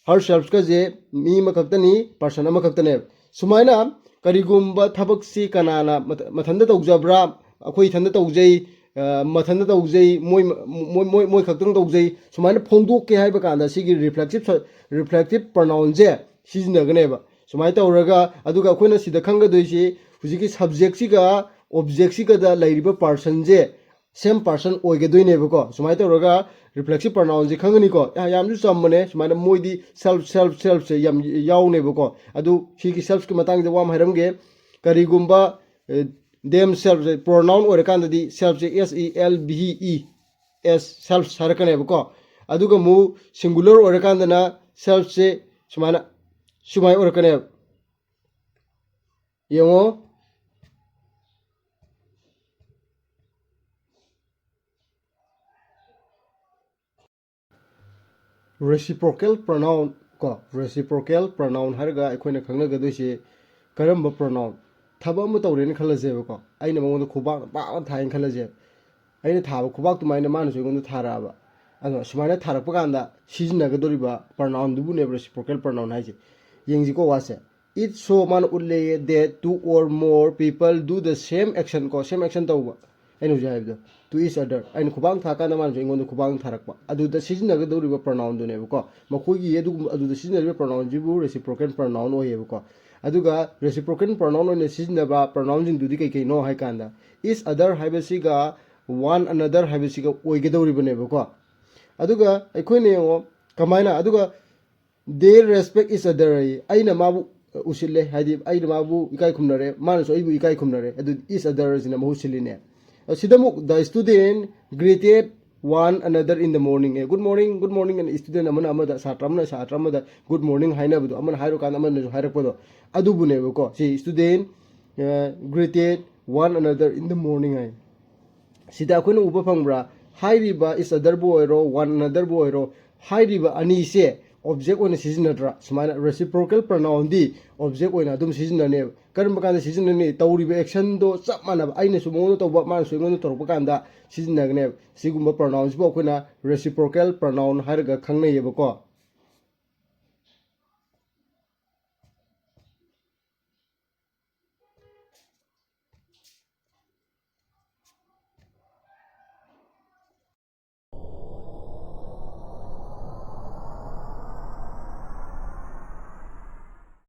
herselfꯀꯁꯦ ꯃꯤ ꯑꯃꯈꯛꯇꯅꯤ, person ꯑꯃꯈꯛꯇꯅꯦꯕ꯫ ꯁꯨꯃꯥꯏꯅ ꯀꯔꯤꯒꯨꯝꯕ ꯊꯕꯛꯁꯤ ꯀꯅꯥꯅ ꯃꯊ-, ꯃꯊꯟꯇ ꯇꯧꯖꯕ꯭ꯔꯥ? ꯑꯩꯈꯣꯏ ꯏꯊꯟꯇ ꯇꯧꯖꯩ, ꯑ, ꯃꯊꯟꯇ ꯇꯧꯖꯩ, ꯃꯣꯏ, ꯃꯣꯏ, ꯃꯣꯏ, ꯃꯣꯏ ꯈꯛꯇꯪ ꯇꯧꯖꯩ, ꯁꯨꯃꯥꯏꯅ ꯐꯣꯡꯗꯣꯛꯀꯦ ꯍꯥꯏꯕ ꯀꯥꯟꯗ ꯁꯤꯒꯤ reflexive, reflexive pronounꯁꯦ ꯁꯤꯖꯤꯟꯅꯒꯅꯦꯕ꯫ ꯁꯨꯃꯥꯏꯅ ꯇꯧꯔꯒ, ꯑꯗꯨꯒ ꯑꯩꯈꯣꯏꯅ ꯁꯤꯗ ꯈꯪꯒꯗꯣꯏꯁꯤ ꯍꯧꯖꯤꯛꯀꯤ subjectꯁꯤꯒ objectꯁꯤꯒꯗ ꯂꯩꯔꯤꯕ personꯁꯦ same person ꯑꯣꯏꯒꯗꯣꯏꯅꯦꯕꯀꯣ꯫ ꯁꯨꯃꯥꯏꯅ ꯇꯧꯔꯒ reflexive pronounꯁꯦ ꯈꯪꯒꯅꯤꯀꯣ꯫ ꯌꯥ-, ꯌꯥꯝꯁꯨ ꯆꯝꯕꯅꯦ꯫ ꯁꯨꯃꯥꯏꯅ ꯃꯣꯏꯗꯤ self, self, selfꯁꯦ ꯌꯥꯝ ꯌꯥꯎꯅꯦꯕꯀꯣ꯫ ꯑꯗꯨ ꯁꯤꯒꯤ selfꯀꯤ ꯃꯇꯥꯡꯗ ꯋꯥ ꯑꯃ ꯍꯥꯏꯔꯝꯒꯦ꯫ ꯀꯔꯤꯒꯨꯝꯕ, ꯑꯦ, themselves pronoun ꯑꯣꯏꯔꯀꯥꯟꯗꯗꯤ selfꯁꯦ, S E L V E, S, selves ꯍꯥꯏꯔꯛꯀꯅꯦꯕꯀꯣ꯫ ꯑꯗꯨꯒ ꯑꯃꯨꯛ singular ꯑꯣꯏꯔꯀꯥꯟꯗꯅ selfꯁꯦ ꯁꯨꯃꯥꯏꯅ, ꯁꯨꯃꯥꯏꯅ ꯑꯣꯏꯔꯛꯀꯅꯦꯕ꯫ ꯌꯦꯡꯉꯣ꯫ Reciprocal pronoun ꯀꯣ, reciprocal pronoun ꯍꯥꯏꯔꯒ ꯑꯩꯈꯣꯏꯅ ꯈꯪꯅꯒꯗꯣꯏꯁꯦ ꯀꯔꯝꯕ pronoun? ꯊꯕꯛ ꯑꯃ ꯇꯧꯔꯦꯅ ꯈꯜꯂꯁꯦꯕꯀꯣ, ꯑꯩꯅ ꯃꯉꯣꯟꯗ ꯈꯨꯕꯥꯛꯅ ꯄꯥꯛꯅ ꯊꯥꯏꯅ ꯈꯜꯂꯁꯦꯕ꯫ ꯑꯩꯅ ꯊꯥꯕ ꯈꯨꯕꯥꯛ ꯑꯗꯨꯃꯥꯏꯅ ꯃꯥꯅꯁꯨ ꯑꯩꯉꯣꯟꯗ ꯊꯥꯔꯛꯑꯕ꯫ ꯑꯗꯣ ꯁꯨꯃꯥꯏꯅ ꯊꯥꯔꯛꯄ ꯀꯥꯟꯗ ꯁꯤꯖꯤꯟꯅꯒꯗꯧꯔꯤꯕ pronounꯗꯨꯕꯨꯅꯦꯕ reciprocal pronoun ꯍꯥꯏꯁꯦ꯫ ꯌꯦꯡꯁꯤꯀꯣ ꯋꯥꯁꯦ꯫ It show ꯃꯥꯅ ꯎꯠꯂꯦꯌꯦ that two or more people do the same action ꯀꯣ, same action ꯇꯧꯕ꯫ ꯑꯩꯅ ꯍꯧꯖꯤꯛ ꯍꯥꯏꯕꯗꯣ, to each other꯫ ꯑꯩꯅ ꯈꯨꯕꯥꯡ ꯊꯥꯔꯀꯥꯟꯗ ꯃꯥꯅꯁꯨ ꯑꯩꯉꯣꯟꯗ ꯈꯨꯕꯥꯡ ꯊꯥꯔꯛꯄ꯫ ꯑꯗꯨꯗ ꯁꯤꯖꯤꯟꯅꯒꯗꯧꯔꯤꯕ pronounꯗꯨꯅꯦꯕꯀꯣ꯫ ꯃꯈꯣꯏꯒꯤ ꯑꯗꯨꯒꯨꯝꯕ, ꯑꯗꯨꯗ ꯁꯤꯖꯤꯟꯅꯔꯤꯕ pronounꯁꯤꯕꯨ reciprocal pronoun ꯑꯣꯏꯌꯦꯕꯀꯣ꯫ ꯑꯗꯨꯒ reciprocal pronoun ꯑꯣꯏꯅ ꯁꯤꯖꯤꯟꯅꯕ pronounꯁꯤꯡꯗꯨꯗꯤ ꯀꯩ ꯀꯩꯅꯣ ꯍꯥꯏ ꯀꯥꯟꯗ, each other ꯍꯥꯏꯕꯁꯤꯒ one another ꯍꯥꯏꯕꯁꯤꯒ ꯑꯣꯏꯒꯗꯧꯔꯤꯕꯅꯦꯕꯀꯣ꯫ ꯑꯗꯨꯒ ꯑꯩꯈꯣꯏꯅ ꯌꯦꯡꯉꯣ ꯀꯃꯥꯏꯅ, ꯑꯗꯨꯒ they respect each other ꯍꯥꯏꯌꯦ꯫ ꯑꯩꯅ ꯃꯥꯕꯨ ꯎꯁꯤꯜꯂꯦ, ꯍꯥꯏꯗꯤ ꯑꯩꯅ ꯃꯥꯕꯨ ꯏꯀꯥꯏ ꯈꯨꯝꯅꯔꯦ, ꯃꯥꯅꯁꯨ ꯑꯩꯕꯨ ꯏꯀꯥꯏ ꯈꯨꯝꯅꯔꯦ, ꯑꯗꯨ each other ꯁꯤꯅ ꯃꯍꯨꯠ ꯁꯤꯜꯂꯤꯅꯦ꯫ ꯁꯤꯗ ꯑꯃꯨꯛ the student greeted one another in the morning꯫ A, good morning, good morning ꯑꯅ student ꯑꯃꯅ ꯑꯃꯗ, ꯁꯥꯇ꯭ꯔ ꯑꯃꯅ ꯁꯥꯇ꯭ꯔ ꯑꯃꯗ good morning ꯍꯥꯏꯅꯕꯗꯣ, ꯑꯃꯅ ꯍꯥꯏꯔꯨꯀꯥꯟꯗ ꯑꯃꯅꯁꯨ ꯍꯥꯏꯔꯛꯄꯗꯣ, ꯑꯗꯨꯕꯨꯅꯦꯕꯀꯣ꯫ ꯁꯤ student greeted one another in the morning ꯍꯥꯏ꯫ ꯁꯤꯗ ꯑꯩꯈꯣꯏꯅ ꯎꯕ ꯐꯪꯕ꯭ꯔꯥ? ꯍꯥꯏꯔꯤꯕ each otherꯕꯨ ꯑꯣꯏꯔꯣ, one anotherꯕꯨ ꯑꯣꯏꯔꯣ, ꯍꯥꯏꯔꯤꯕ ꯑꯅꯤꯁꯦ object ꯑꯣꯏꯅ ꯁꯤꯖꯤꯟꯅꯗ꯭ꯔꯥ? ꯁꯨꯃꯥꯏꯅ reciprocal pronounꯗꯤ object ꯑꯣꯏꯅ ꯑꯗꯨꯝ ꯁꯤꯖꯤꯟꯅꯅꯦꯕ꯫ ꯀꯔꯝꯕ ꯀꯥꯟꯗ ꯁꯤꯖꯤꯟꯅꯅꯤ? ꯇꯧꯔꯤꯕ actionꯗꯣ ꯆꯞ ꯃꯥꯟꯅꯕ, ꯑꯩꯅꯁꯨ ꯃꯉꯣꯟꯗ ꯇꯧꯕ, ꯃꯥꯅꯁꯨ ꯑꯩꯉꯣꯟꯗ ꯇꯧꯔꯛꯄ ꯀꯥꯟꯗ ꯁꯤꯖꯤꯟꯅꯒꯅꯦꯕ꯫ ꯁꯤꯒꯨꯝꯕ pronounꯁꯤꯕꯨ ꯑꯩꯈꯣꯏꯅ reciprocal pronoun ꯍꯥꯏꯔꯒ ꯈꯪꯅꯩꯌꯦꯕꯀꯣ꯫